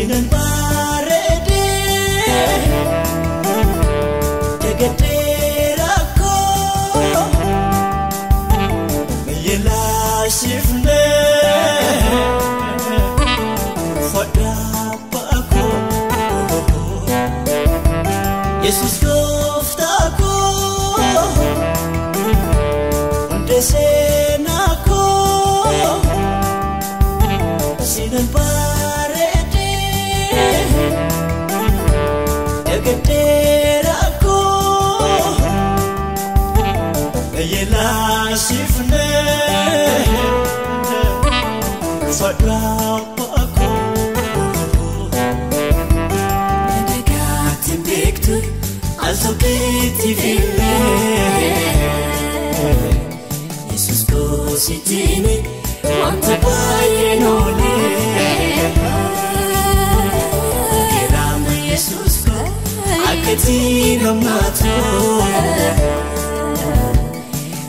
Sinan bareede Jagadheera koo Yeelaasifne Fodhaa koo Yesus gooftaa koo Hundee seenaa koo Sinan bareede Jagadheera koo Yeelaasifne Fodhaa koo Nagaatiin beektu al tokkitti fillee Yesus goositini wanta baay'een oolee Keraama Yesus koo akkatti namnaatu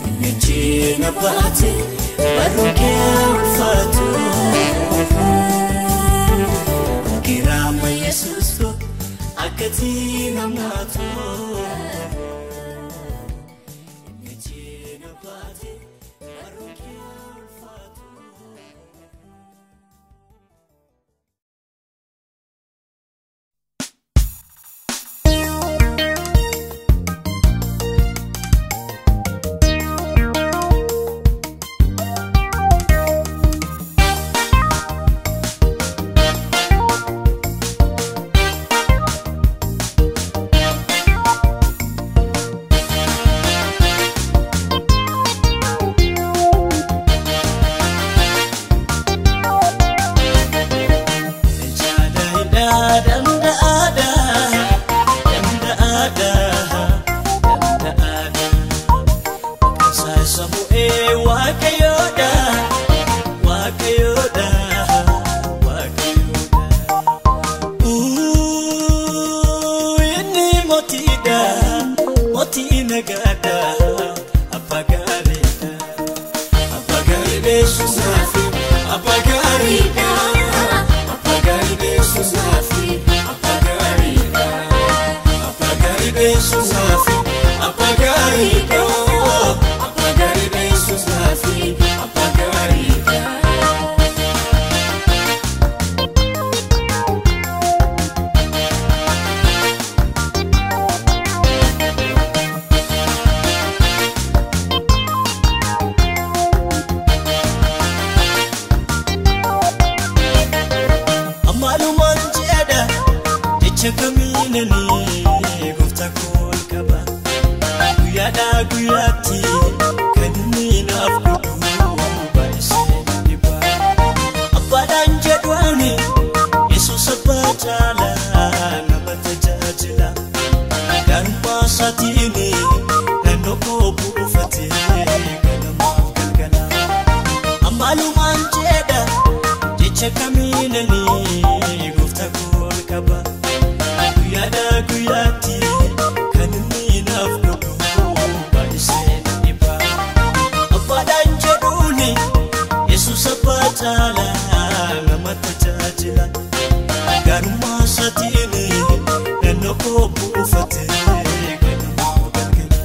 Inni jina baate barruun kee ulfaatu Keraama Yesus koo akkatti namnaatu Inni jina baate barruun kee ulfaatu. Amaalumaan jedha jecha kamiinanii gooftaa koo ol qaba. Guyyaadhaa guyyaatti kan inni naaf godhu baay'isee dhiba. Abbaadhaan jedhuani Yesuus abbaa caalaa nama tajaajila. Gaarummaa isaatiin naannoo koo buufatee ganamaaf galgala. Amaalumaan jedha jecha kamiinanii gooftaa koo ol qaba. Guyyaadhaa guyyaatti kan inni naaf godhu baay'isee dhiba. Abbaadhaan jedhuuni Yesuus abbaa caalaa nama tajaajila. Gaarummaa isaatiin naannoo koo buufatee ganamaaf galgala.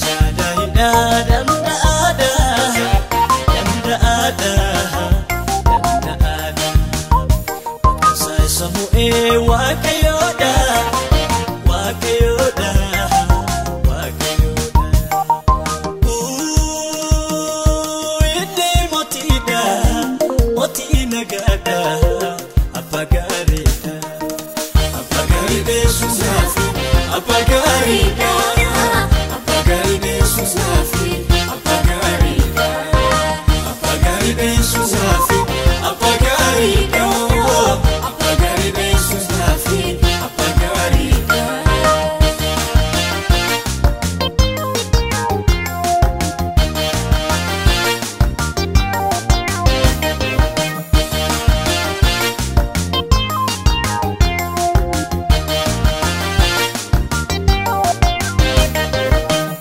Jaadhaa danda'aadha danda'aadha danda'aadha. Maqaan isaa mu'ee Waaqayyoodha Waaqayyoodha Waaqayyoodha. Inni mootiidha mootii nagaadha abbaa gaariidha. Abbaa gaarii Yesuus naafi abbaa gaariidha. Abbaa gaarii Yesuus naafi abbaa gaariidha. Abbaa gaarii Yesuus naafi abbaa gaariidha. Abbaa gaarii Yesuus naafi abbaa gaariidha.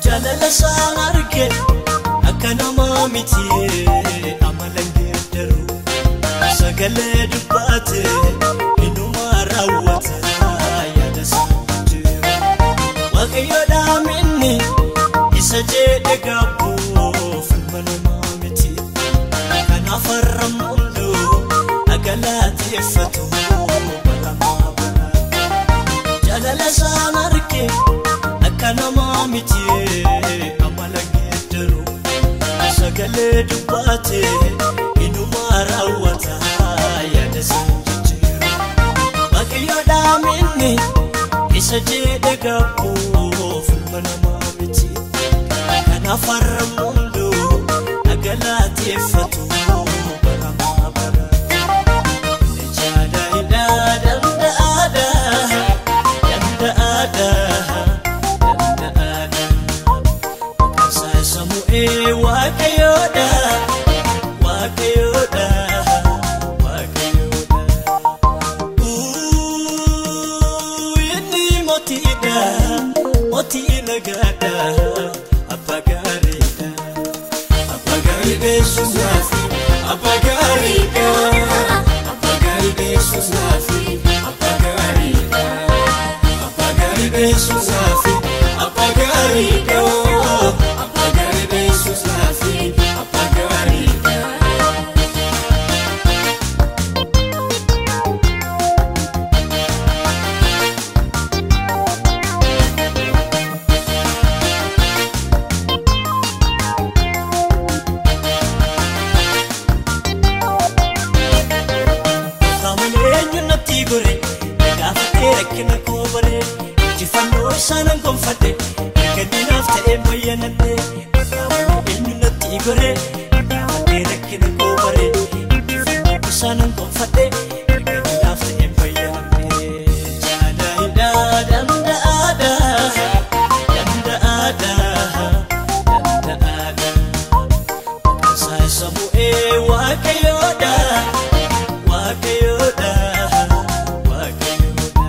Jaalala isaan arge akka namaa miti amala geeddaru sagalee dubbate isa jedhe gaabbuuf ilma namaa miti. Kanaaf har'a hunduu agalateeffatu baramaa bara. Jaalala isaan arge akka namaa miti amala geeddaru. Sagalee dubbaate inuma raawwata yaada isaan jijjiiru. Waaqayyoodhaa minni isa jedhe gaabbuuf ilma namaa miti. Kanaaf har'a hunduu agalateeffatu baramaa bara. Jaalaidha danda'aadha danda'aadha danda'aadha. Maqaan isaa Samu'eel Waaqayyoodha Waaqayyoodha Waaqayyoodha. Inni mootiidha mootii nagaadha abbaa gaariidha. Abbaa gaarii beesus naafi abbaa gaariidha. Abbaa gaarii beesus naafi abbaa gaariidha. Abbaa gaarii beesus naafi abbaa gaariidha. Abbaa gaarii beesus naafi abbaa gaariidha. Qaamni eenyu natti gore gaafatee rakkina koo bare injifannoo isaanan gonfadhe erga diinaaf ta'ee bayyanadhe. Qaamni eenyu natti gore gaafatee rakkina koo bare injifannoo isaanan gonfadhe erga diinaaf ta'ee bayyanadhe. Jaalaidha danda'aadha danda'aadha danda'aadha. Maqaan isaa Samu'eel Waaqayyoodha. Waaqayyoodha Waaqayyoodha.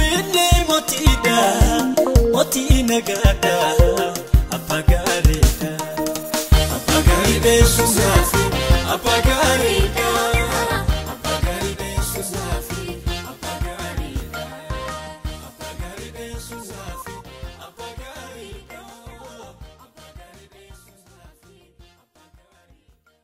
Inni mootiidha mootii nagaadha abbaa gaariidha. Abbaa gaarii beesus naafi abbaa gaariidha. Abbaa gaarii beesus naafi abbaa gaariidha. Abbaa gaarii beesus naafi abbaa gaariidha. Abbaa gaarii beesus naafi abbaa gaariidha.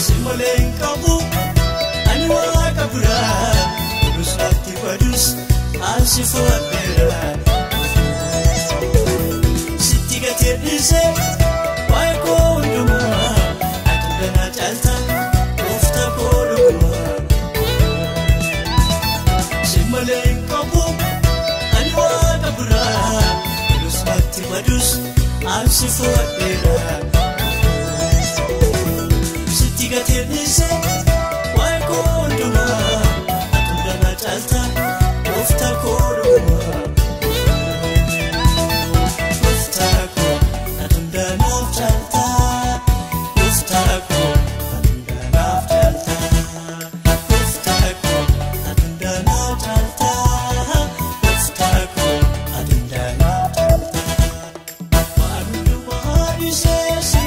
Simmalee hin qabu ani waaqa biraa odus natti badus ansi fo'adheera. Sitti gatee dhiisee waa'ee koo hundumaa ati danaa caalta gooftaa koo dhugumaa. Simmalee hin qabu ani waaqa biraa odus natti badus ansi fo'adheera. Sitti gatee dhiisee waa'ee koo hundumaa ati danaa caalta gooftaa koo dhugumaa. Gooftaa koo ati danaaf caalta gooftaa koo ati danaaf caalta gooftaa koo ati danaaf caalta gooftaa koo ati danaaf caalta. Waan hundumaa dhiisee si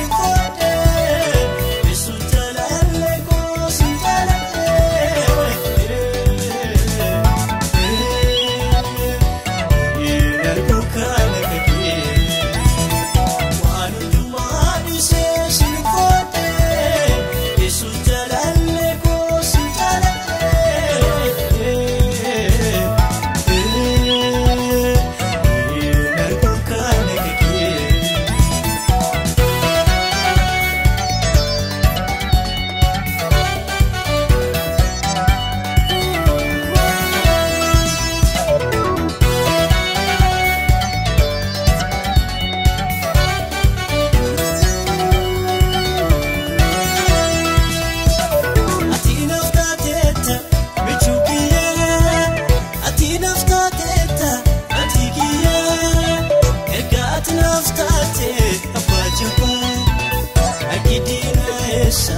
Taatee abbaa jabaa Agidina eessa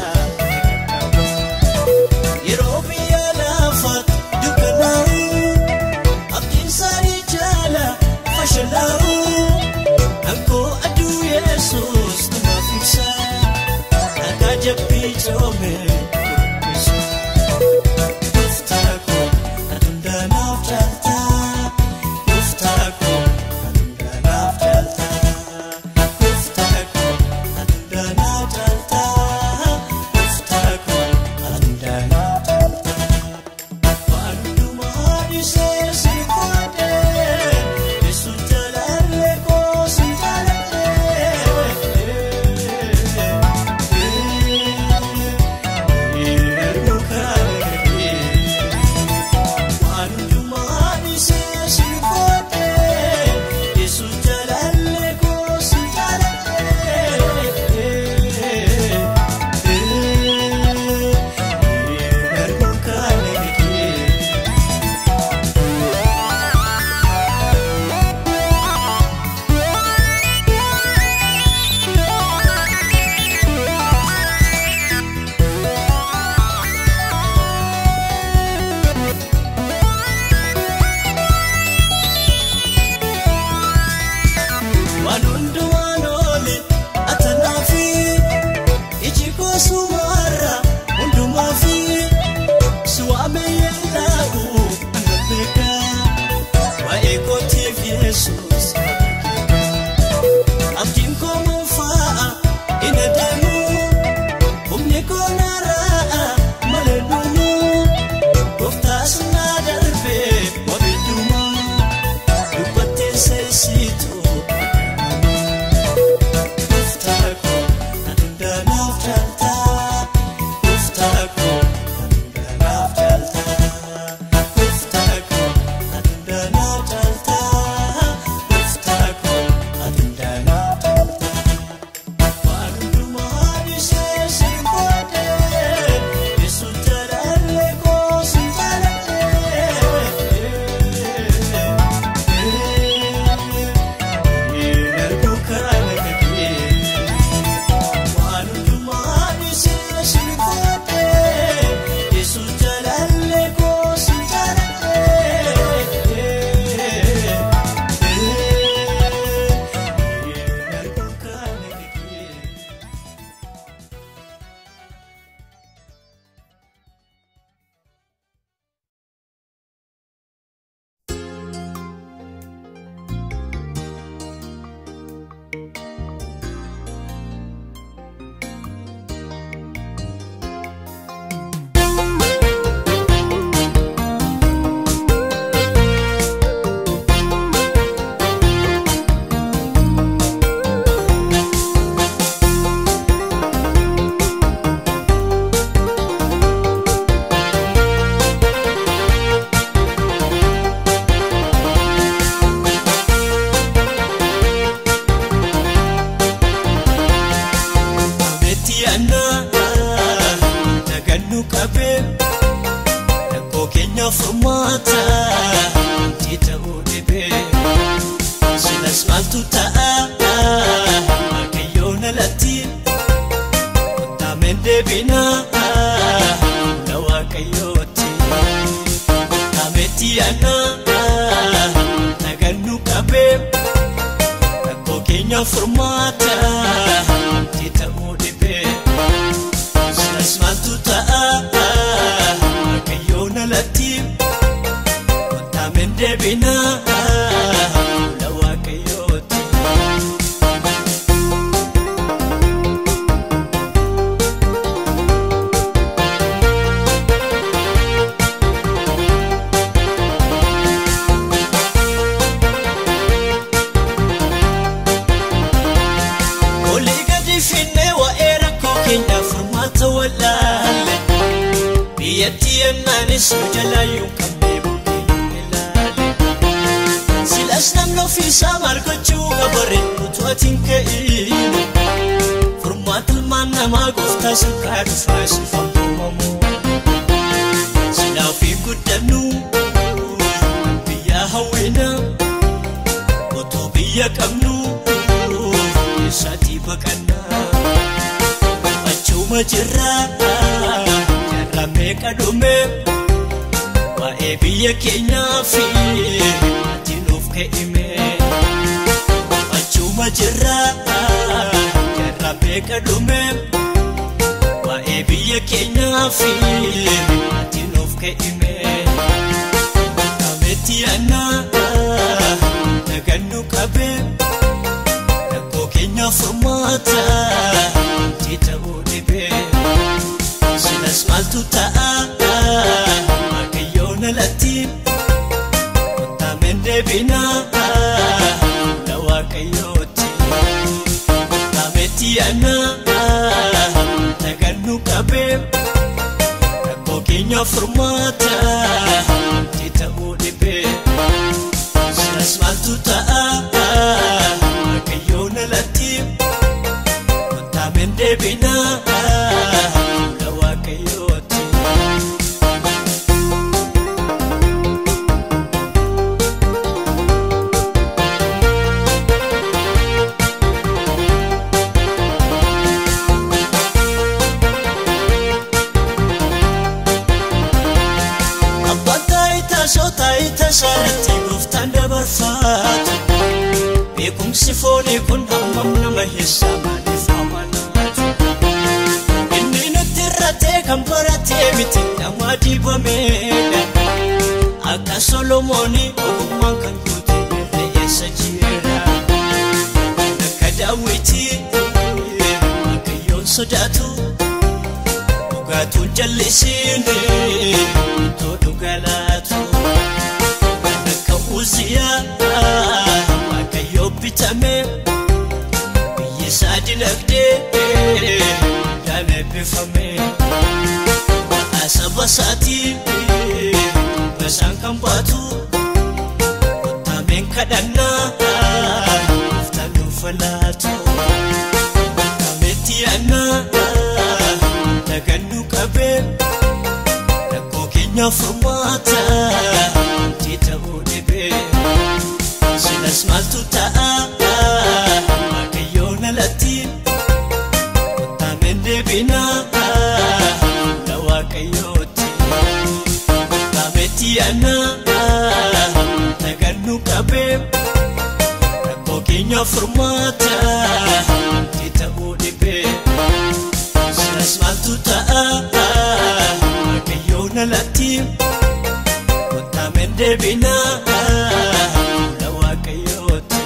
yeroo biyya lafa dukkanaa'u abdiin isaanii jaala fashalaa'u Ankoo aduu Yesuus namaaf ibsa akka jabbii coome kubbisa. Gooftaa koo ati hundaanaaf caalta Gooftaa koo ati hundaanaaf caalta Gooftaa koo ati hundaanaaf caalta Gooftaa koo ati hundaanaaf caalta. Waan hundumaa dhiisee si qoodee Yesuus jaalallee koo si jaaladhee. Ergu kalee waan hundumaa dhiisee si qoodee Yesuus jaalallee koo si jaaladhee. Ergu kalee. Waan hundumaan oli atanaafi iji koo sumarra hundumaafi si waame yeelaa'u ana beeka waa'ee kootiif Yesuus abdiin koo moofaa hin adeemu humni koo naarraa malee dhumu gooftaas naa darbee wabiidhuma dubbattee seesituu. Gooftaa koo ati hundaanaaf caalta Gooftaa koo ati hundaanaaf caalta Gooftaa koo ati hundaanaaf caalta Gooftaa koo ati hundaanaaf caalta. Waan hundumaa dhiisee si qoodee Yesuus jaalallee koo si jaaladhee. Ergu kalee waan hundumaa dhiisee si qoodee Yesuus jaalallee koo si jaaladhee. Ergu kalee. Beetti aanaa dagannu qabee rakkoo keenya furmaata wanti ta'uu dhibee silas maaltu ta'a waaqayyoon alatti kottaameen deebinaa fuula waaqayyootti. Beetti aanaa dagannu qabee rakkoo keenya furmaata wanti ta'uu dhibee silas maaltu ta'a waaqayyoon alatti kottaameen deebinaa fuula waaqayyootti. Olii gadi finnee waa'ee rakkoo keenyaaf furmaata wallaalle biyyattii ennaanis nu jalaayyuu qabnee bukkee nu ilaale. Silas namni ofiisaa maal gochuu qabare utuu ati hin ka'iin furmaata ilmaan namaa gooftaa sirraa dhufaa siif abboomamu. Silaa ofii guddannu biyya hawwina utuu biyya qabnu. Eessatti baqannaa achuma jirra jaarraa meeqa dhume waa'ee biyya keenyaa fi ati nuuf ka'ime achuma jirra jaarraa meeqa dhume waa'ee biyya keenyaa fi ati nuuf ka'ime kametti annaa dagannu qabee rakkoo keenya furmaata wanti ta'uu dhibee silas maaltu ta'a waaqayyoon alatti kottaa deebinaa fuula waaqayyootti kaametti annaa dagannu qabee rakkoo keenya furmaata wanti ta'uu dhibee silas maaltu ta'a waaqayyoon alatti kottaa deebinaa fuula waaqayyootti. Abbaan taayitaa taayitaa isaarratti gooftaan dabarfaatu beekumsi foonii kun hammam nama heessaa maaliif amanaatu inni nutti irratee kan baratee miti nama dibameedha akka Solomoonii ogummaan kan guute irra eessa jira akka Daawitii Waaqayyoon sodaatu dhugaatuun jallisiin ittoo dhugalaatu akka Uziyaa Waaqayyoo bitame biyyi isaa dinagdee dhaan eebbifame saba isaatii basaan kan baatu kottaa kadhannaa gooftaan nuuf laatu kaametti annaa dagannu qabee rakkoo keenya furmaata wanti ta'uu dhibee silas maaltu ta'a waaqayyoon alatti kottaa deebinaa fuula waaqayyootti kaametti annaa dagannu qabee rakkoo keenya furmaata wanti ta'uu dhibee silas maaltu ta'a waaqayyoon alatti kottaa deebinaa fuula waaqayyootti.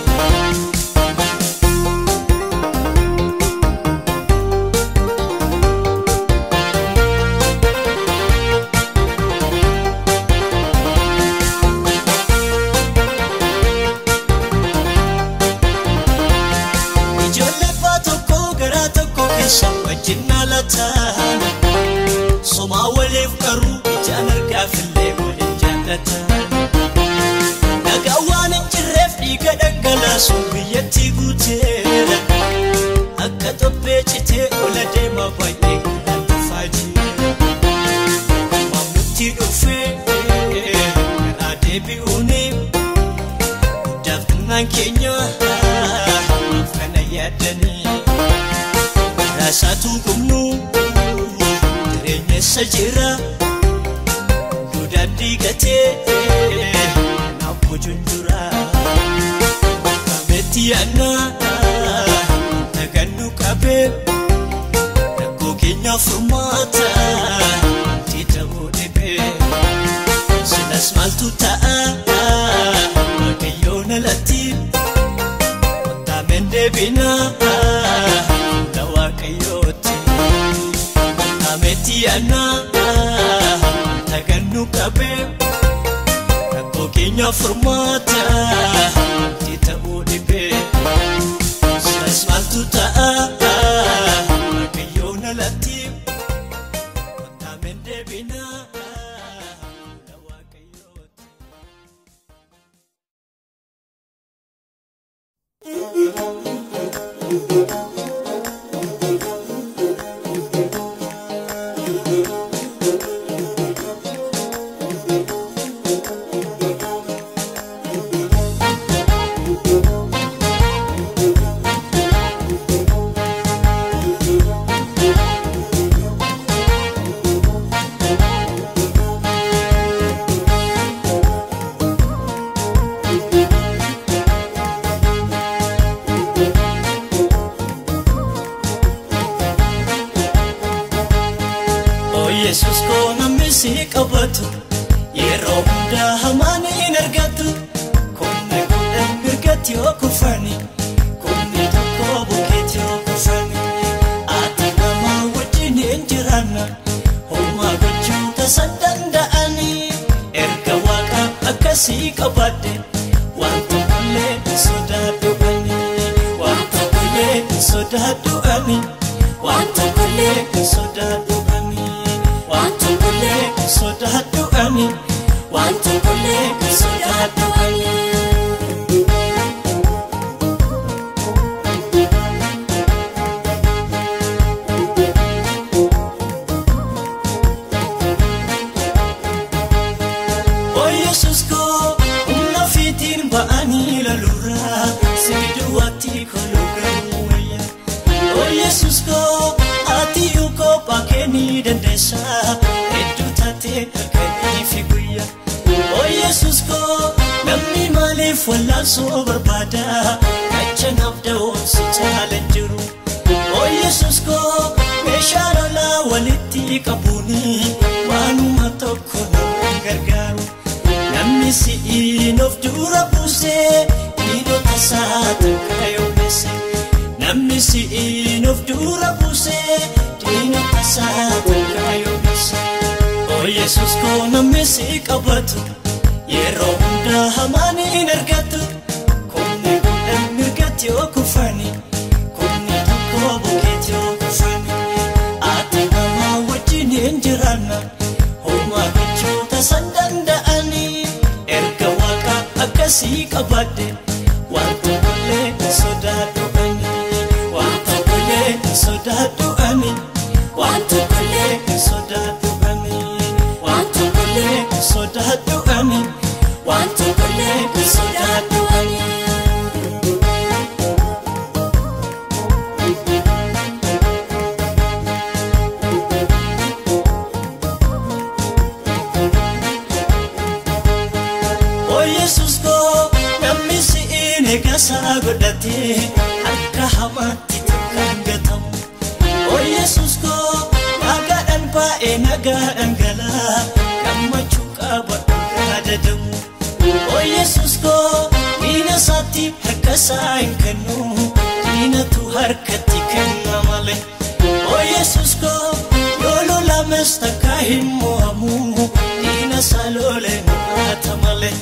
Ijoollee abbaa tokko garaa tokko keessa wajjin dhalataan somaa waliif garuu ijaan argaafillee waliin jaallatan nagaan waan hin jirreef dhiiga dhangalaasuun biyyatti guuteera akka tophee citee ola deema baay'ee kanaan dhufaa jira maamnutti dhufee karaa deebi'uuni guddaaf xinnaan keenya maaf kana yaaddanii raasaatu gumnu jireenya isa jira duudaan diigatee kanaaf bojuun jira kaametti annaa dagannu qabee rakkoo keenya furmaata wanti ta'uu dhibee silas maaltu ta'a waaqayyoon alatti kottaa deebinaa fuula waaqayyootti kaametti annaa dagannu qabee rakkoo keenya furmaata wanti ta'uu dhibee silas maaltu ta'a waaqayyoon alatti kottaa deebinaa fuula waaqayyootti. Yesus koo namni si qabatu yeroo hundaa hamaan hin argatu. Kumni kudhan mirgatti yoo kufani, kumni tokko bukkeetti yoo kufani. Ati nama wajjin hin jiraanna, homaa gochuu tasa danda'ani. Erga waaqa akkasii qabadhe, waan tokkollee hin sodaadhu ani. Waan tokkollee hin sodaadhu ani. Waan tokkollee hin sodaadhu ani. Waan tokkollee hin sodaadhu ani. Waan tokkollee hin sodaadhu ani. O Yesus koo humna ofiitiin ba'anii lolurraa si duwwaatti koluu garuu wayya. O Yesus koo ati kophaa kee ni dandeessa, hedduu taatee halkanii fi guyyaa. O Yesus koo namni maaliif wallaansoo barbaada, gachanaaf da'oon si caala hin jiru. O Yesus koo meeshaa lolaa walitti qabuuni waanuma tokko nama hin gargaaru. Namni si'iin of dura buusee diinota isaa takka yoomesse. Namni si'iin of dura buusee diinota isaa takka yoomesse. O Yesus koo namni si qabatu yeroo hundaa hamaan hin argatu. Kumni kudhan mirgatti yoo kufani, kumni tokko bukkeetti yoo kufani. Ati nama wajjin hin jiraanna, homaa gochuu tasa danda'ani. Erga waaqa akkasii qabadhe, waan tokkollee hin sodaadhu ani. Waan tokkollee hin sodaadhu ani. Waan tokkollee hin sodaadhu ani. Waan tokkollee hin sodaadhu ani. Waan tokkollee hin sodaadhu ani. O Yesus koo namni si'iin eegasaa godhatee harka hamaatti takka hin gatamu. O Yesus koo nagaadhaan baa'ee nagaadhaan galaa, gammachuu qaba dhugaa dadamu. O Yesus koo diina isaatti harka isaa hin kennu, diinatu harkatti kenna malee. O Yesus koo yoo lolames takka hin mo'amu, diina isaa lolee mo'ata malee.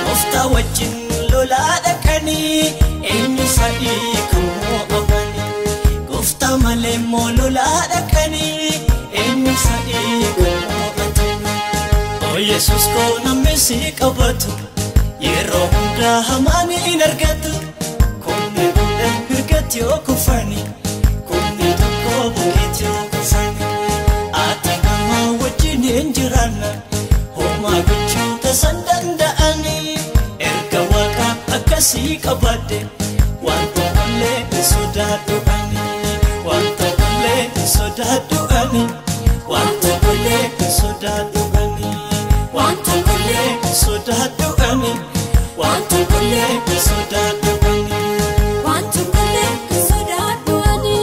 Gooftaa wajjin lolaa dhaqanii eenyu fa'ii kan mo'amanii. Gooftaa malee immoo lolaa dhaqanii eenyu fa'ii kan mo'atanii. O Yesus koo namni si qabatu yeroo hundaa hamaan hin argatu. Kumni kudhan mirgatti yoo kufani, kumni tokko bukkeetti yoo kufani. Ati nama wajjin hin jiraanna, homaa gochuu tasa danda'ani. Erga waaqa akkasii qabadhe, waan tokkollee hin sodaadhu ani. Waan tokkollee hin sodaadhu ani. Waan tokkollee hin sodaadhu ani. Waan tokkollee hin sodaadhu ani. Waan tokkollee hin sodaadhu ani. Waan tokkollee hin sodaadhu ani.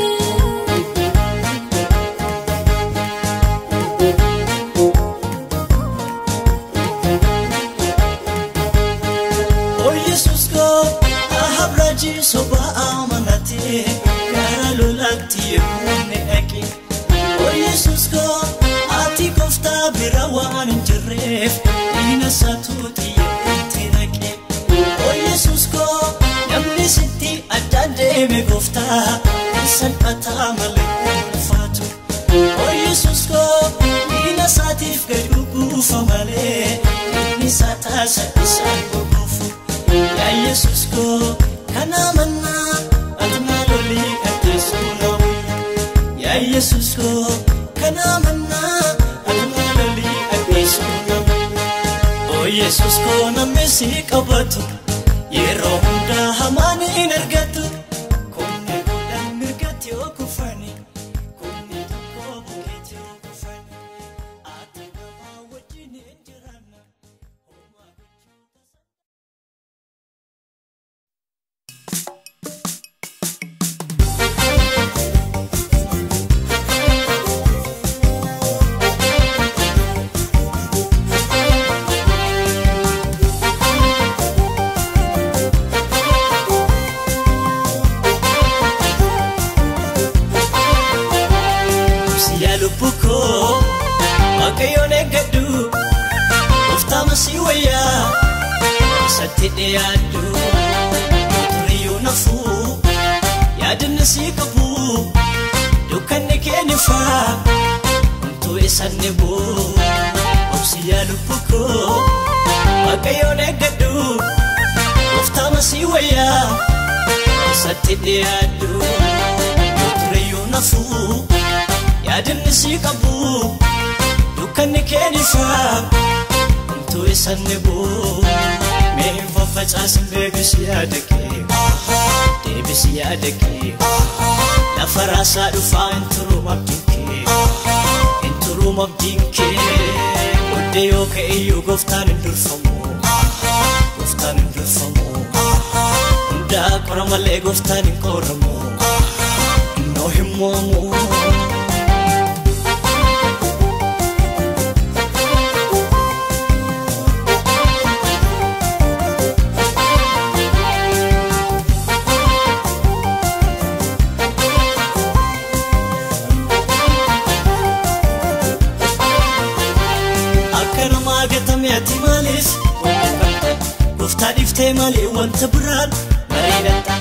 O Yesus koo Ahaab raajii sobaa amanatee gara lolaatti yemmuu ni dhaqe. O Yesus koo ati gooftaa bira waan hin jirreef diina isaatu xiyya itti naqe. O Yesus koo namni sitti addaan deeme gooftaa hin salphataa malee hin ulfaatu. O Yesus koo diina isaatiif gad gugguufa malee diinni isaa tasa isaan gugguufu. Yaa Yesus koo kana mannaa ati maal olii ajjeesuu na wayya. Yaa Yesus koo kana mannaa ati maal olii ajjeesuu na wayya. O Yesus koo namni si qabatu yeroo hundaa hamaan hin argatu. Kumni kudhan mirgatti yoo kufani, kumni tokko bukkeetti yoo kufani. Ati nama wajjin hin jiraanna, homaa gochuu tasa. dhiyaadhu. Turiyyuu nafuu yaadni si qabu dukkanni keenifaa homtuu isaan ni bu'u. Obsi yaa lubbuu koo Waaqayyoon eeggadhu gooftaa masii wayyaa isatti dhiyaadhu. Turiyyuu nafuu yaadni si qabu dukkanni keenifaa homtuu isaan ni bu'u. Mee hin faffacaasin deebisi yaada kee, deebisi yaada kee. Lafa raasaa dhufaa hin turu abdiin kee, hin turu abdiin kee. Booddee yoo ka'e iyyuu gooftaan hin durfamu, gooftaan hin durfamu. Hundaa qora malee gooftaan hin qoramu, innoo hin moomu. Akka namaa gatame ati maaliif gooftaa dhiiftee malee wanta biraan bareedadha.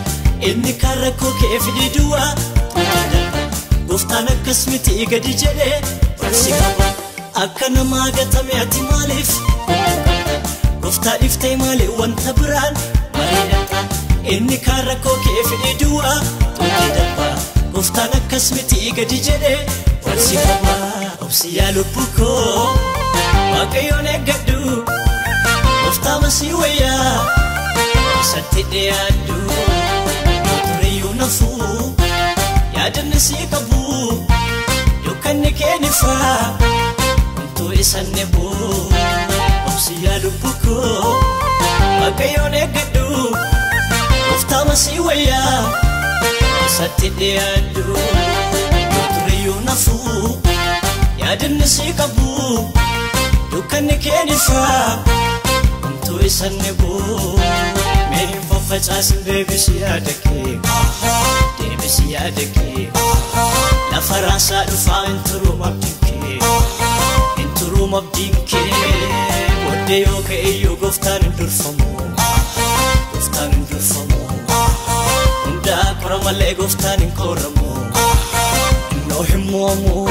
Inni kaan rakkoo kee fidee duwwaa xumuraadha. Gooftaan akkas miti gadi jedhee barsi qaba. Akka namaa gatame ati maaliif gooftaa dhiiftee malee wanta biraan bareedadha. Inni kaan rakkoo kee fidee duwwaa xumuraadha. Gooftaan akkas miti gadi jedhee barsi qaba. Obsi yaa lubbuu koo Waaqayyoon eeggadhu gooftaa masii wayyaa isatti dhiyaadhu. Turiyyuu nafuu yaadni si qabu dukkanni keenifaa homtuu isaan ni bu'u. Obsi yaa lubbuu koo Waaqayyoon eeggadhu gooftaa masii wayyaa isatti dhiyaadhu. Turiyyuu nafuu yaadni si qabu dukkanni keenifaa homtuu isaan ni bu'u. Mee hin faffacaasin deebisi yaada kee, deebisi yaada kee. Lafa raasaa dhufaa hin turu abdiin kee, hin turu abdiin kee. Booddee yoo ka'e iyyuu gooftaan hin durfamu, gooftaan hin durfamu. Hundaa qora malee gooftaan hin qoramu, innoo hin moomu.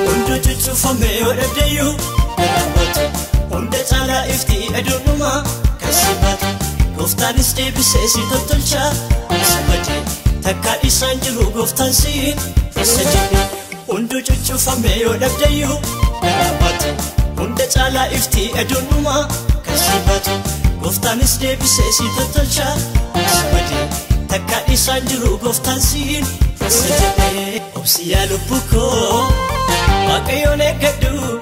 Hunda cuccufame yoo dhabdeyyuu dhaabbatu, hunda caalaa ifti aduunumaa kan si baatu. Gooftaanis deebisee si tottolchaa isa bade, takkaa isaan jiru gooftaan siin isa jedhe. Hunda cuccufame yoo dhabdeyyuu dhaabbatu, hunda caalaa ifti aduunumaa kan si baatu. Gooftaanis deebisee si tottolchaa isa bade, takkaa isaan jiru gooftaan siin isa jedhe. Obsi yaa lubbuu koo Waaqayyoon eeggadhu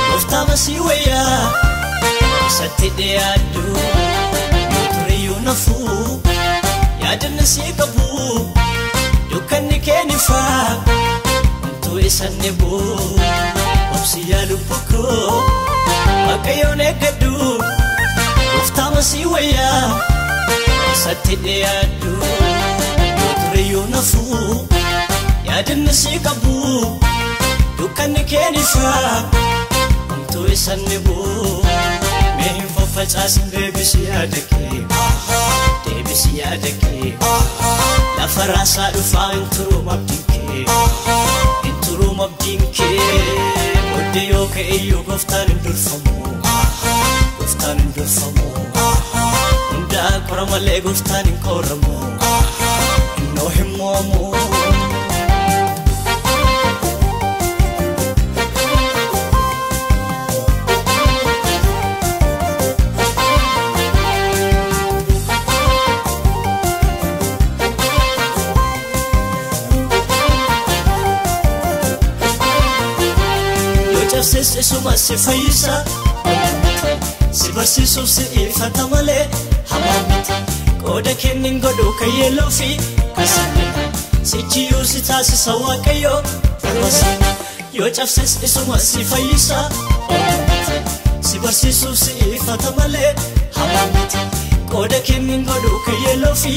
gooftaa masii wayyaa isatti dhiyaadhu. Turiyyuu nafuu yaadni si qabu dukkanni keenifaa homtuu isaan ni bu'u. Obsi yaa lubbuu koo Waaqayyoon eeggadhu gooftaa masii wayyaa isatti dhiyaadhu. Turiyyuu nafuu yaadni si qabu dukkanni keenifaa homtuu isaan ni bu'u. Mee hin faffacaasin deebisi yaada kee, deebisi yaada kee. Lafa raasaa dhufaa hin turu abdiin kee, hin turu abdiin kee. Booddee yoo ka'e iyyuu gooftaan hin durfamu, gooftaan hin durfamu. Hundaa qora malee gooftaan hin qoramu, innoo hin moomu. Yoo cabses isuma si fayyisa, si barsiisuuf si ifata malee hamaa miti. Qooda kennin godhu kan yeelloo fi kan salphina, sichiyyuu si taasisa Waaqayyo. Yoo cabses isuma si fayyisa, Si barsiisuuf si ifata malee hamaa miti. Qooda kennin godhu kayyeloo fi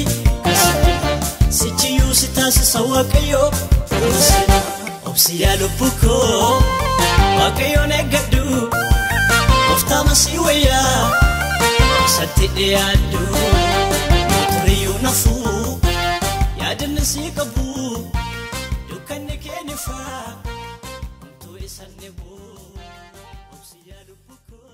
sichiyyuu si taasisa Waaqayyoo. Obsi yaa lubbuu koo Waaqayyoon eeggadhu. Gooftaa si wayyaa isatti dhiyaadhu. Turiyyuu nafuu yaadni si qabu. Dukkanni keenifaa homtuu isan dhibu. Obsi yaa lubbuu koo.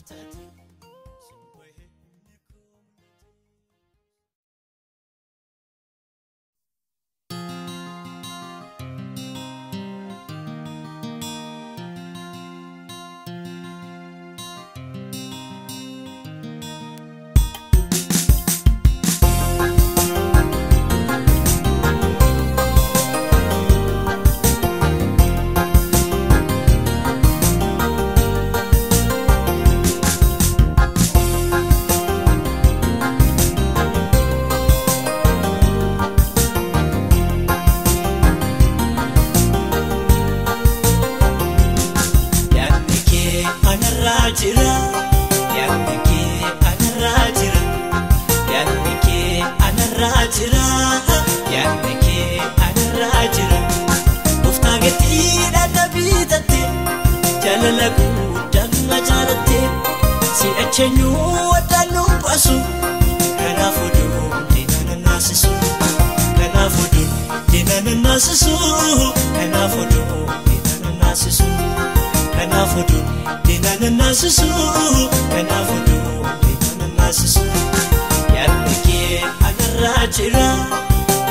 taate. Sin bahee humni koo mul'ate. Yaadni kee anarraa jira. Yaadni kee anarraa jira. Yaadni kee anarraa jira. Yaadni kee anarraa jira. Gooftaa gatiidhaan na bitatte. Jaalala guddaan na jaalatte. Si'achi eenyuu addaan nu baasu. Kanaaf oduun diina na naasisu. Kanaaf oduun diina na naasisu. Kanaaf oduun diina na naasisu. Kanaaf oduun diina na naasisu. Kanaaf oduun diina na naasisu. Yaadni kee anarraa jira.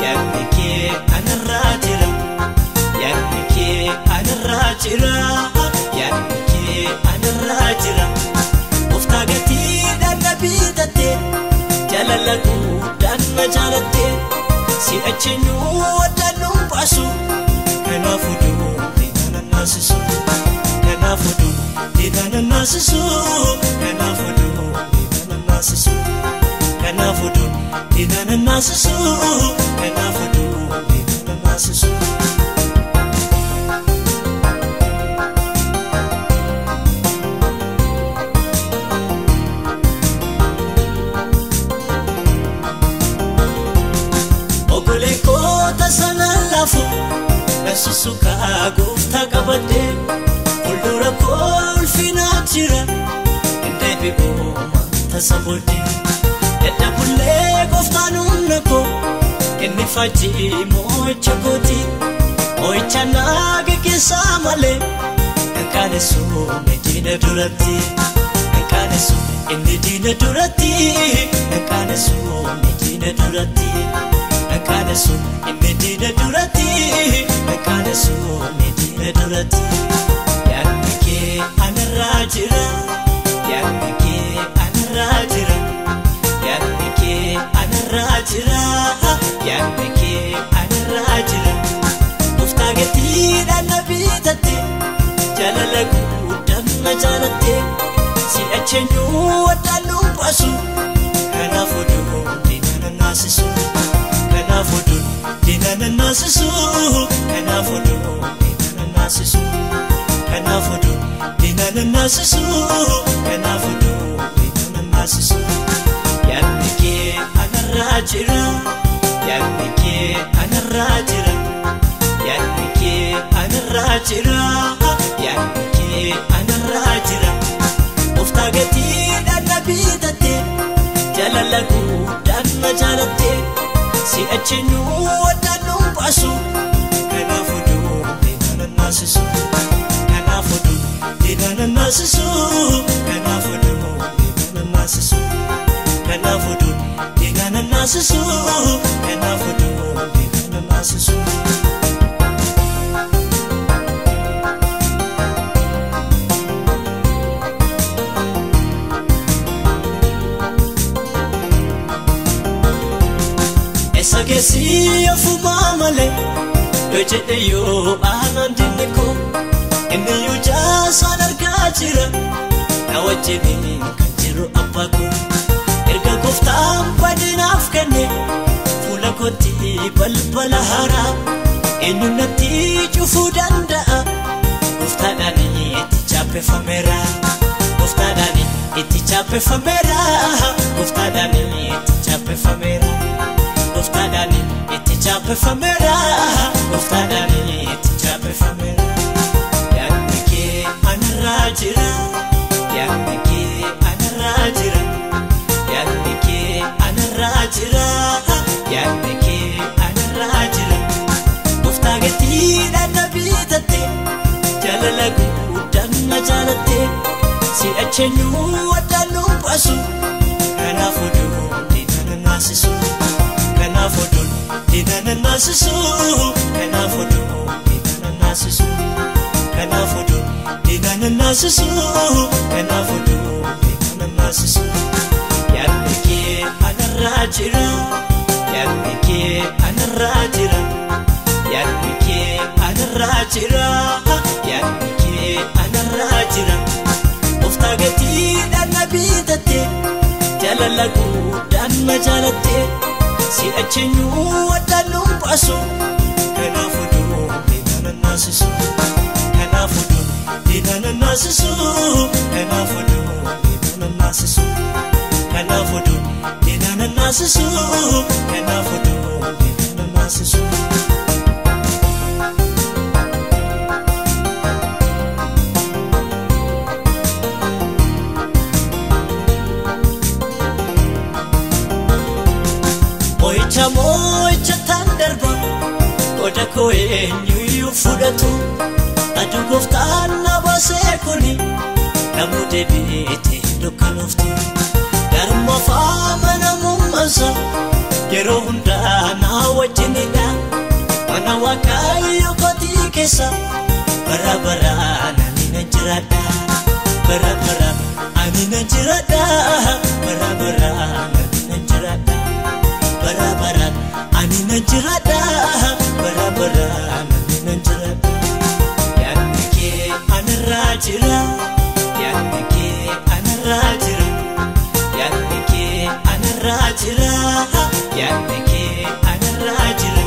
Yaadni kee anarraa jira. Yaadni kee anarraa jira. Yaadni kee anarraa jira. Gooftaa gatiidhaan na bitatte. Jaalala guddaan na jaalatte. Si'achi eenyuu addaan nu baasu. Kanaaf oduun diina na naasisu. Kanaaf oduun diina na naasisu. Kanaaf oduun diina na naasisu. Kanaaf oduun diina na naasisu. Kanaaf oduun diina na naasisu. Ogolee koota sana laafu na sussukaa gooftaa qabadhe fuuldura koo ulfinaa jira hin deebi'u tasa booddee dadhabullee gooftaan humna koo inni faajjii moo'icha kooti moo'icha naa geggeessaa malee hin qaanessu inni diina duratti hin qaanessu inni diina duratti hin qaanessu inni diina duratti. Nakaanesu inni diina duratti. Nakaanesu inni diina duratti. Yaadni kee anarraa jira. Yaadni kee anarraa jira. Yaadni kee anarraa jira. Yaadni kee anarraa jira. Gooftaa gatiidhaan na bitatte. Jaalala guddaan na jaalatte. Si'achi eenyuu addaan nu baasu. Kanaaf oduun diina na naasisu. Kanaaf oduun diina na naasisu. Kanaaf oduun diina na naasisu. Kanaaf oduun diina na naasisu. Kanaaf oduun diina na naasisu. Yaadni kee anarraa jira. Yaadni kee anarraa jira. Yaadni kee anarraa jira. Yaadni kee anarraa jira. Gooftaa gatiidhaan na bitatte. Jaalala guddaan na jaalatte. Si'achi eenyuu addaan nu baasu. Kanaaf oduun diina na naasisu. Kanaaf oduun diina na naasisu. Kanaaf oduun diina na naasisu. Kanaaf oduun diina na naasisu. Kanaaf oduun diina na naasisu. Eessa keessi ofumaa malee yoo jedhe yoo aanaan dinni koo inni yoo jaasaan argaa jira na wajjin kan jiru abbaa koo erga gooftaan badinaaf kenne fuula kootti balbala haaraa eenyu natti cufuu danda'a gooftaadhaan itti chaappeffameera gooftaadhaan itti chaappeffameera gooftaadhaan itti chaappeffameera. Gooftaadhaan itti chaappeffameera. Gooftaadhaan itti chaappeffameera. Yaadni kee anarraa jira. Yaadni kee anarraa jira. Yaadni kee anarraa jira. Yaadni kee anarraa jira. Gooftaa gatiidhaan na bitatte. Jaalala guddaan na jaalatte. Si'achi Si'acheenyu addaan nu baasu. Kanaaf oduun diina na naasisu. Kanaaf oduun diina na naasisu. Kanaaf oduun diina na naasisu. Kanaaf oduun diina na naasisu. Kanaaf oduun diina na naasisu. Yaadni kee anarraa jira. Yaadni kee anarraa jira. Yaadni kee anarraa jira. Yaadni kee anarraa jira. Gooftaa gatiidhaan na bitatte, jaalala guddaan na jaalatte, si'acheenyu addaan nu baasu. Kanaaf oduun diina na naasisu. Kanaaf oduun diina na naasisu. Kanaaf oduun diina na naasisu. Kanaaf oduun diina na naasisu. Kanaaf oduun diina na naasisu. Mo'icha mo'icha taan darba, qoda koo eenyuyyuu fudhatu. Aduu gooftaan na baasee kuni, namuu deebi'eetee dukkanooftu. Garuma faama namummaansa, yeroo hundaa na wajjinidha. Mana Waaqayyo kootii keessa, bara baraan ani nan jiraadha. Bara baraan ani nan jiraadha. Bara baraan ani nan jiraadha. Bara baraan ani nan jiraadha. Bara baraan ani nan jiraadha. Yaadni kee anarraa jira. Yaadni kee anarraa jira. Yaadni kee anarraa jira. Yaadni kee anarraa jira.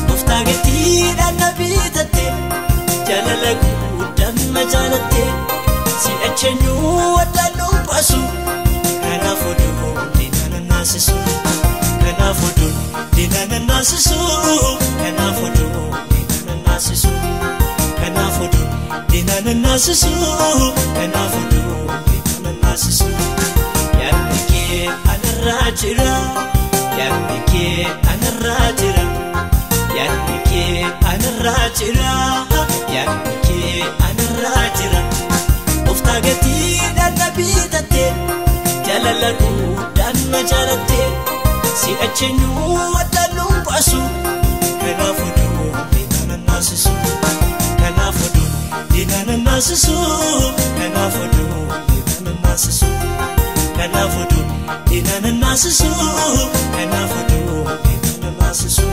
Gooftaa gatiidhaan na bitatte, jaalala guddaan na jaalatte, si'acheenyu addaan nu baasu. Kanaaf oduun diina na naasisu. Kanaaf oduun diina na naasisu. Kanaaf oduun diina na naasisu. Kanaaf oduun diina na naasisu. Kanaaf oduun diina na naasisu. Yaadni kee anarraa jira. Yaadni kee anarraa jira. Yaadni kee anarraa jira. Yaadni kee anarraa jira. Gooftaa gatiidhaan na bitatte, jaalala guddaan na jaalatte, si'acheenyu addaan nu baasu. Kanaaf oduun diina na naasisu. Kanaaf oduun diina na naasisu. Kanaaf oduun diina na naasisu. Kanaaf oduun diina na naasisu. Kanaaf oduun diina na naasisu.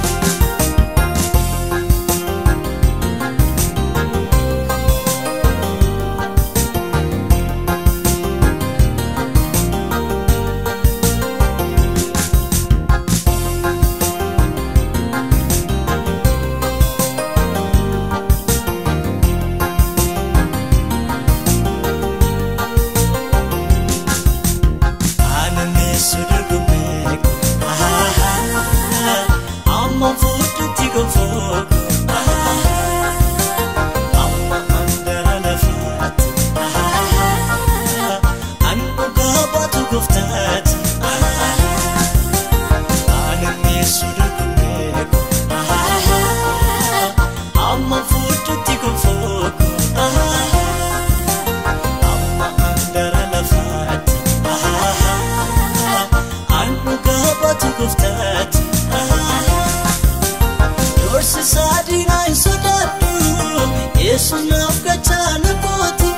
Yesus naaf gachaana kooti,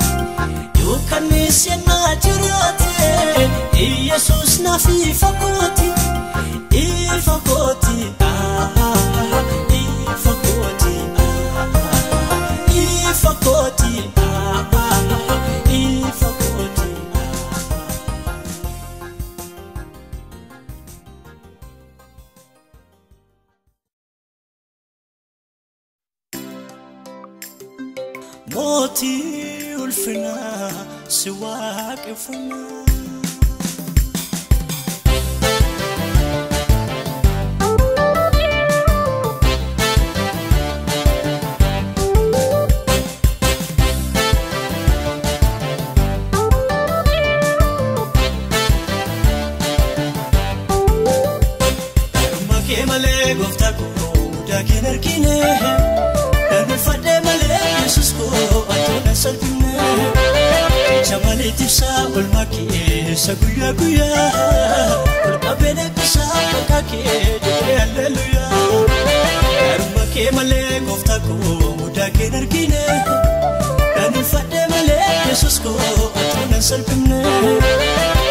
dukkannis yennaa jiraate, Yesus naaf ifa kooti, ifa kooti, ifa kooti, ifa kooti, ifa kooti. Mootii ulfinaa si waaqeffannaa. Kee malee gooftaa koo daakeen argine, Darbifadhee malee Yesuus koo atoon salphine. Jecha malee tibsaa olmaa keessa guyyaa guyyaa ol qabeen eebbisaa maqaa kee jedhee halleluuyaa. Gaarummaa kee malee gooftaa koo mudaa kee hin argine. Kan ulfaadhe malee Yesuus koo otoo nan salphifne.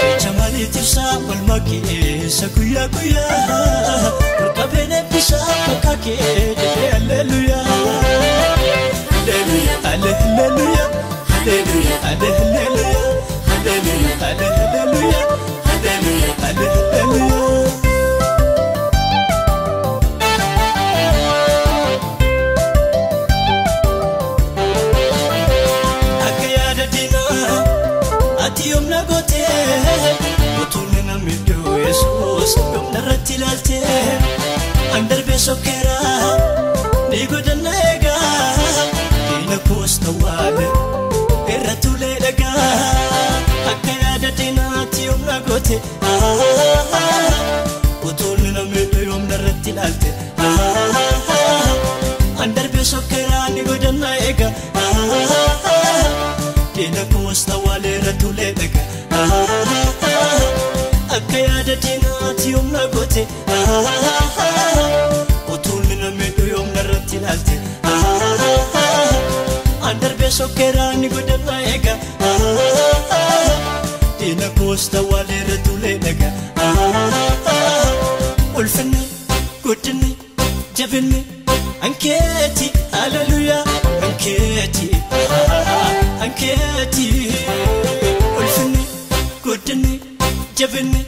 Jecha malee tibsaa olmaa keessa guyyaa guyyaa ol qabeen eebbisaa maqaa kee jedhee halleluuyaa. Halleluuyaa, halleluuyaa. Hallelujah, hallelujah, hallelujah, hallelujah, hallelujah, hallelujah. Akka yaada diinaa ati yoomna gootee utuun namni iddoo Yesuus yoomna irratti ilaaltee an darbee sokkeera ni godhanna eegaa diina koos tawwaale. Irra tulee dhagaa akka yaada diinaatti yoomna goote utuun namni iddoo yoomna irratti ilaalte an darbee sokkeeraa ni godhanna eegaa diina koos tawwaale irra tulee dhagaa akka yaada diinaatti yoomna goote utuun namni iddoo yoomna irratti ilaalte. An darbee sokkeeraa ni godhanna eegaa diina koos tawwaale irra tulee dhagaa ulfinni guddinni jabinni ankeeti haleluuyaa ankeeti ankeeti ulfinni guddinni jabinni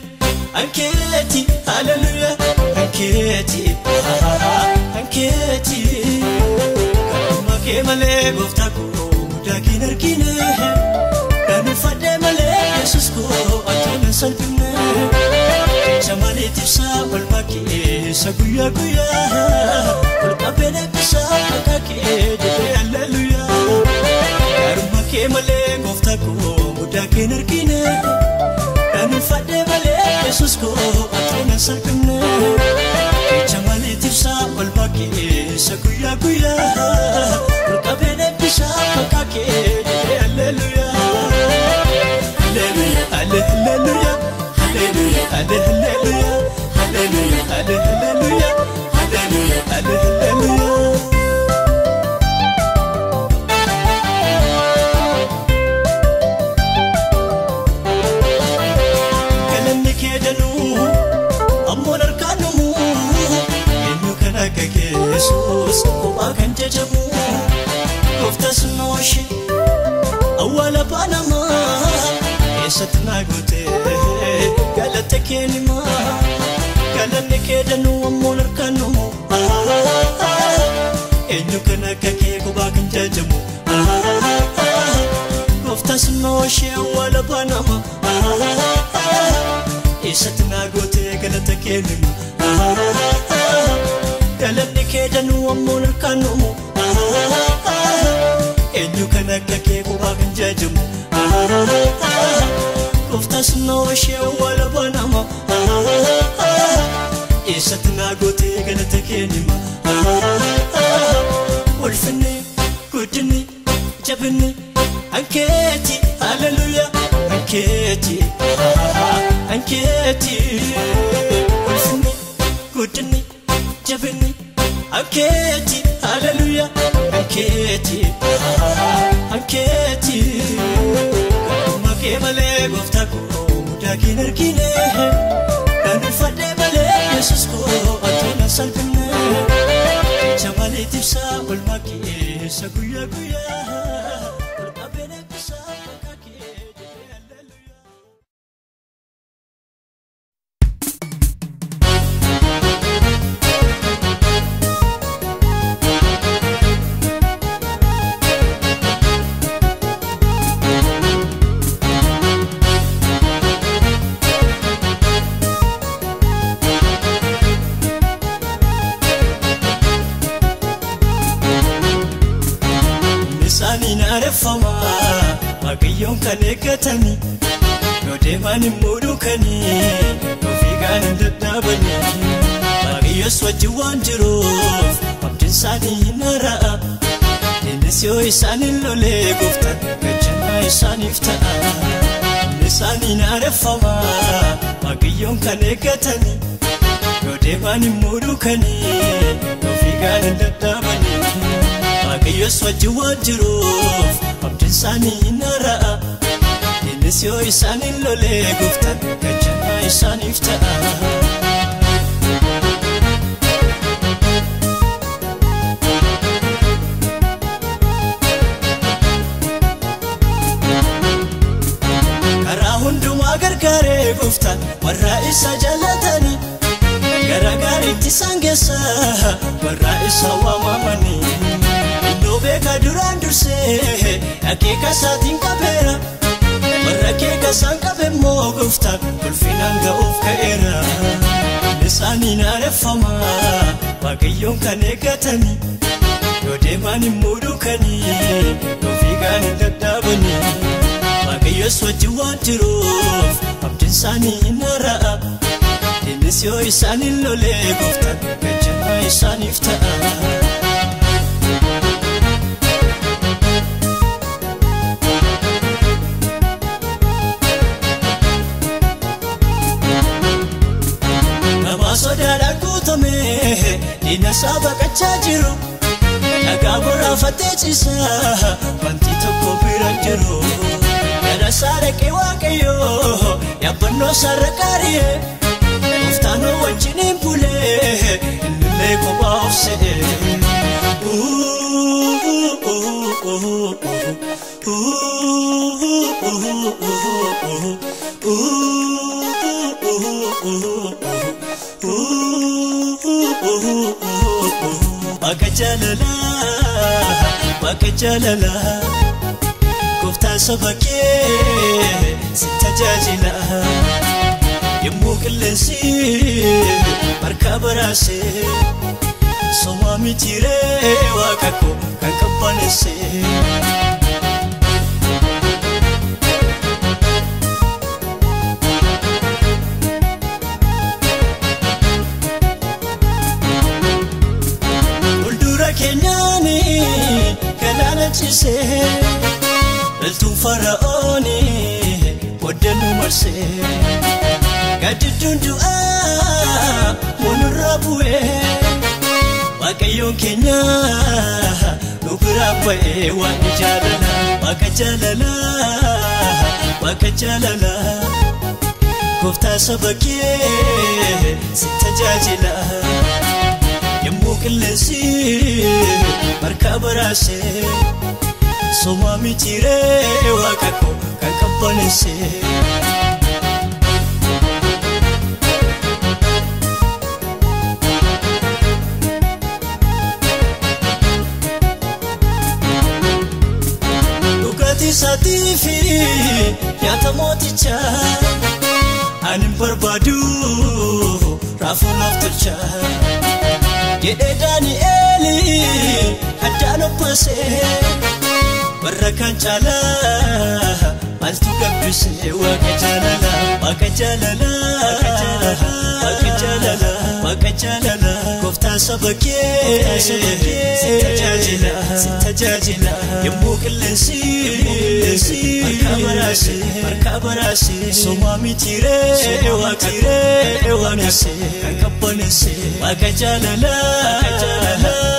ankeeti haleluuyaa ankeeti ankeeti. Gaarummaa kee malee gooftaa koo mudaa kee hin argine. Kan ulfaadhe malee Yesuus koo otoo nan salphifne. Jecha malee tibsaa olmaa keessa guyyaa guyyaa ol qabeen eebbisaa maqaa kee jedhee halleluuyaa. Gaarummaa kee malee gooftaa koo mudaa kee hin argine. Kan ulfaadhe malee Yesuus koo otoo nan salphifne. Jecha malee tibsaa olmaa keessa guyyaa guyyaa ol qabeen eebbisaa maqaa kee jedhee halleluuyaa. Halleluuyaa, halleluuyaa, halleluuyaa, halleluuyaa, halleluuyaa, halleluuyaa, halleluuyaa, halleluuyaa. Galanni kee danuu ammoon harkaan dhumuu eenyu kan akka kee Yesuus kophaa kan jajamu gooftas nooshee awwaala baanamaa eessatti naa gootee galata kee nimaa galanni kee danuu ammoon harkaan dhumuu eenyu kan akka kee kophaa kan jajamu gooftas nooshee awwaala baanamaa eessatti naa gootee galata kee nimaa galanni kee danuu ammoon harkaan dhumuu eenyu kan akka kee kophaa kan jajamu gooftas nooshee awwaala baanamaa eessatti naa gootee galata kee nimaa ulfinni guddinni jabinni ankeeti haleluuyaa ankeeti ankeeti ulfinni guddinni jabinni ankeeti haleluuyaa ankeeti ankeeti. Gaarummaa kee malee gooftaa koo mudaa kee hin argine. Kan ulfaadhe malee Yesuus koo otoo nan salphifne. Jecha malee tibsaa olmaa keessa guyyaa guyyaa ol qabeen eebbisaa maqaa kee jedhee halleluuyaa. Isaaniin areeffamaa Waaqayyoon kan eeggatanii yoo deeman immoo duukanii yoo fiigan hin dadhabanii Waaqayyos wajjin waan jiruuf abdiin isaanii hin haara'a. Innis yoo isaan hin lolee gooftaan gachan Gachanaa isaaniif ta'a. Isaaniin aareffama Waaqayyoon kan eeggatanii. Yoo deeman immoo duukanii yoo fiigan hin dadhabanii. Waaqayyoos wajjin waan jiruuf abdiin isaanii hin haara'a. Innis yoo isaaniin lolee gooftaan gachanaa isaaniif ta'a. Karaa hundumaa gargaaree gooftaan warra isa jaalatanii. Gara gaariitti isaan geessa warra isa waamamanii. Innoo beeka duraan dursee akeeka isaatiin qabeera. Warra akeeka isaan qabe immoo gooftaan ulfinaan ga'uuf ka'eera. Isaaniin aareffama Waaqayyoon kan eeggatanii. Yoo deeman immoo duukanii yoo fiigan hin dadhabanii. Waaqayyoos wajjin waan jiruuf abdiin isaanii hin haara'a. Innis yoo isaaniin lolee gooftaan gachanaa isaaniif ta'a. Nama sodaadhaan guutame diina isaa baqachaa jiru. Dhagaa boraafatee ciisa wanti tokko bira hin jiru. Gara isaa dhaqee Waaqayyoo yaabbannoo isaarra qaari'e. Gooftaan wajjin hin bulee innillee kophaa of se'e. Waaqa jaalalaa, Waaqa jaalalaa, gooftaan saba kee si tajaajila. Yommuu qilleensi harka baraasee somaa mitiiree Waaqa koo kan qabbaneessee. Fuuldura keenyaani galaana ciisee loltuun Fara'ooni booddee nu marsee. Gaddidduun du'aa moonurraa bu'ee Waaqayyoon keenya nu biraa ba'ee. Waaqni jaalalaa, Waaqa jaalalaa, Waaqa jaalalaa, gooftaa saba kee si tajaajila. Yommuu qilleensi harka baraasee somaa mitiiree Waaqa koo kan qabbaneessee. Dhugaatii isaatii fi nyaata mootichaa ani hin barbaadu raafuu naaf tolchaa. Jedhee Daani'eel addaan obbaasee warra kaan caalaa maaltu gabbisee. Waaqa jaalalaa, Waaqa jaalalaa, Waaqa jaalalaa, Waaqa jaalalaa, gooftaan saba kee si tajaajila, si tajaajila. Yommuu qilleensi harka baraasee, harka baraasee somaa mitiiree Waaqa kan qabbaneessee. Waaqa jaalalaa,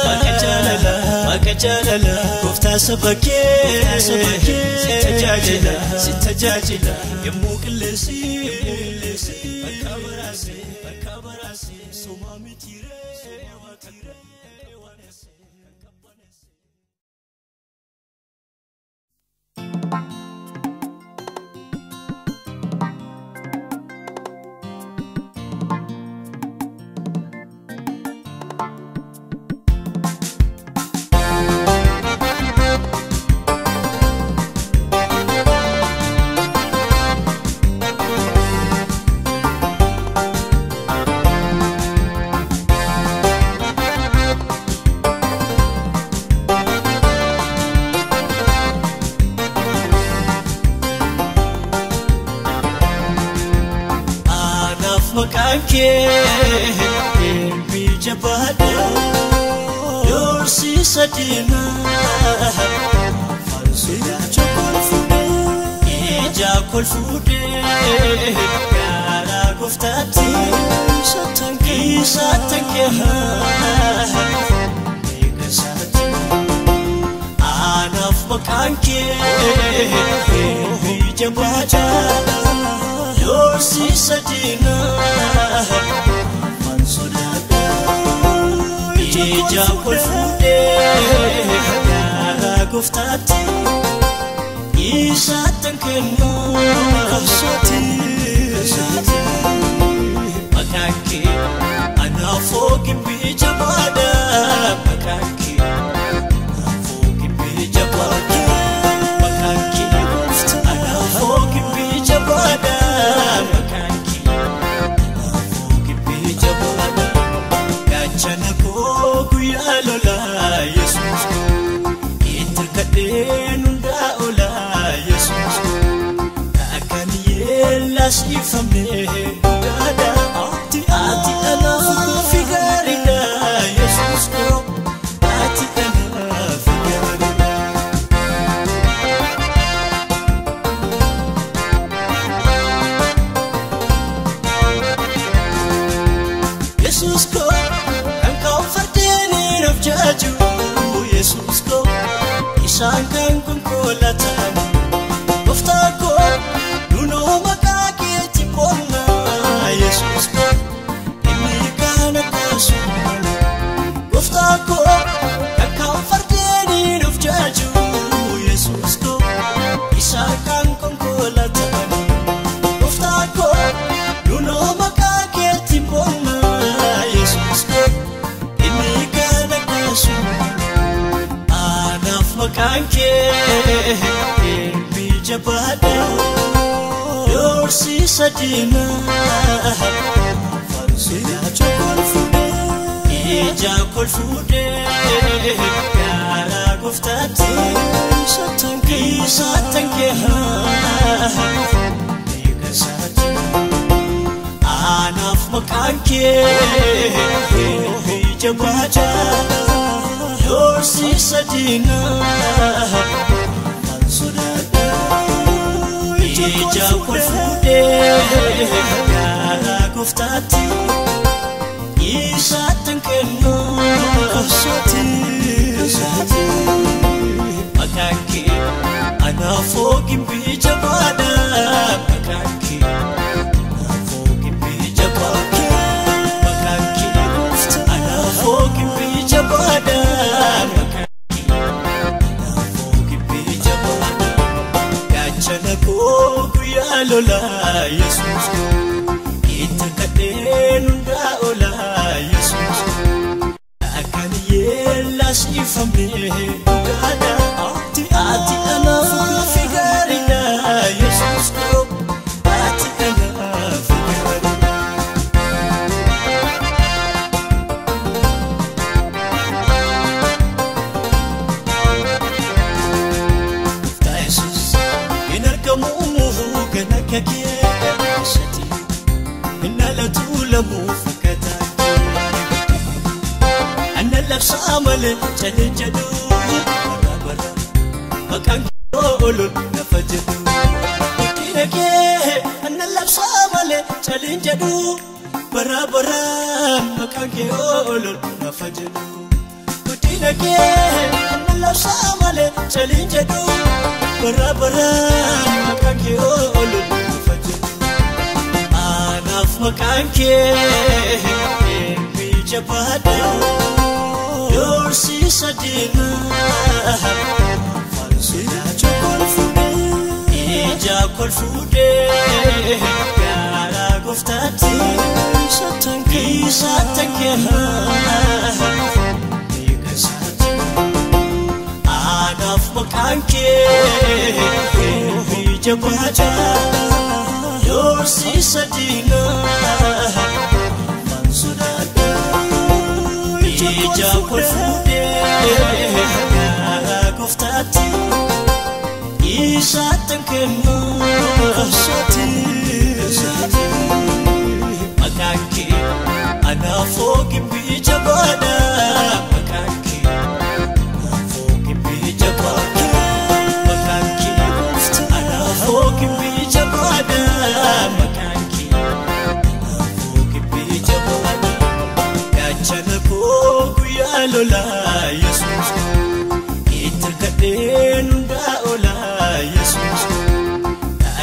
Waaqa jaalalaa, Waaqa jaalalaa, gooftaan saba kee si tajaajila, si tajaajila. Yommuu qilleensi harka baraasee, harka baraasee somaa mitiiree Waaqa kan qabbaneessee. Anaaf maqaan kee deebii jabaadha. Doorsiisa diinaa faarsuudhaan chokolfuudha. kol fuudhee gara gooftaatti isaan kee beekasaatti anaaf maqaan kee jabaadha doorsiisa diinaa afaan sodaadha ija kol fuudhee gara gooftaatti isaan kennu qabsooti maqaan kee anaaf gimbii jabaadha maqaan kee anaaf gimbii jabaadha maqaan kee anaaf gimbii jabaadha maqaan kee anaaf gimbii jabaadha gaachana koo guyyaa lolaa Yesuus itti kadheen hundaa olaa Yesuus akkan yeellaas ifamee dhugaadha ati anaaf gaariidha Yesuus koo ati anaaf gaariidha. Yesuus koo kan ka'u fardeen of jaaju Yesuus koo isaan kan konkolaataan gooftaa koo dunoo maqaa keetti qonna Yesuus koo inni kana kaasu gooftaa koo kan ka'u fardeen of jaaju Yesuus koo isaan kan konkolaataan gooftaa koo dunoo maqaa keetti qonna Yesuus koo inni kana kaasu anaaf maqaan kee jabaadha doorsiisa diinaa afaan sodaadha ija kol fuudhee gara gooftaatti isaan kee beekasaatti anaaf maqaan kee jabaadha doorsiisa diinaa afaan sodaadha ija kol fuudhee gara gooftaatti isaan kennu qabsooti maqaan kee anaaf gimbii jabaadha maqaan kee anaaf gimbii jabaadha maqaan kee anaaf gimbii jabaadha maqaan kee anaaf gimbii jabaadha gaachana koo guyyaa lolaa Yesuus itti kadheen hundaa olaa Yesuus akkan yeellaas ifamee dhugaadha ati anaaf gaariidha Yesuus koo ati anaaf gaariidha. Gooftaa Yesuus hin argamu kan akka kee isaati hin dhalatu lamuu fakkataa kee anna labsaa malee calee jedhu bara bara maqaan kee ooluun lafa jedhu guddina kee anna labsaa malee calee jedhu bara bara maqaan kee ooluun lafa jedhu guddina kee anna labsaa malee calee jedhu bara bara maqaan kee ooluun lafa jedhu anaaf maqaan kee jabaadha doorsiisa diinaa afaan sodaadha ija kol fuudhee gara gooftaatti isaan kee beekasaatti anaaf maqaan kee jabaadha doorsiisa diinaa afaan sodaadha ija kol fuudhee gara gooftaatti isaan kennu qabsooti maqaan kee anaaf gimbii jabaadha maqaan kee anaaf gimbii jabaadha maqaan kee anaaf gimbii jabaadha. Lola Yesuus itti hirkadheen hundaa ola Yesuus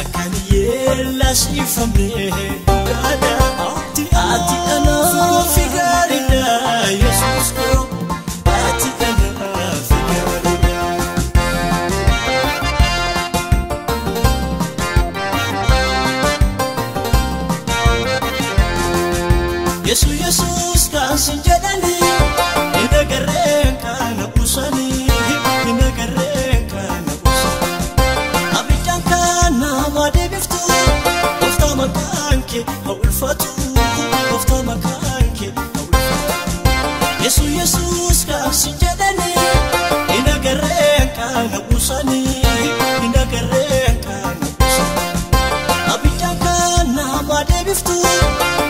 akkaan yeellaasifamne dhugaadha. Ati anaaf gaariidha Yesuus koo, ati anaaf gaariidha. Yesu Yesuus kan sin jedhanii hin agarreen kana usanii, hin agarreen kana usanii. Abiddaan kan nama deebiftu, gooftaa maqaan kee haa ulfaatu, gooftaa maqaan kee haa ulfaatu. Yesu Yesuus kan sin jedhanii hin agarreen kana usanii, hin agarreen kana usanii. Abiddaan kan nama deebiftu,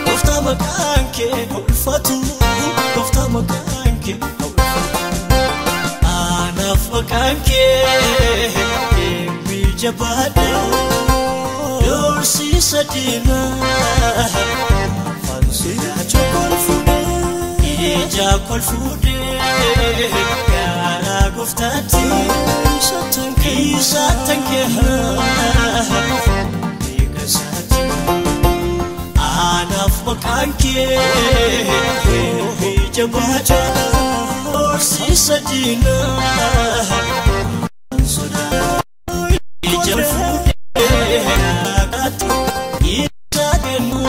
gooftaa maqaan kee haa ulfaatu, gooftaa maqaan kee haa ulfaatu. Anaaf maqaan kee eebbi jabaadha, doorsiisa diinaa fansicha kolfuudhee, ija kolfuudhee gara gooftaatti isatti kenna beekasaatti. Anaaf maqaan kee eebbi jabaadha, doorsiisa diinaa ija fuudhee isa kennu.